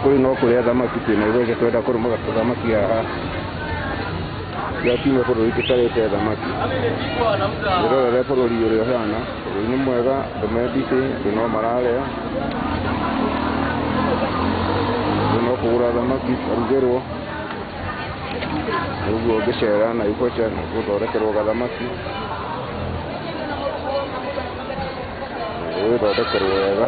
Kuri no kuria thamaki twĩ Naivasha twenda kũrũma thamaki haha tigakiume bũrũri tũtarĩte thamaki. Wĩrorere bũrũri ũrĩa ũhana, bũrũri nĩ mwega, andũ me busy, andũ no mararĩa, andũ no kũgũra thamaki karugĩrwo, ũguo ũngĩcera Naivasha nĩ ũgũthondekerwo gathamaki, ũgũthondekerwo wega.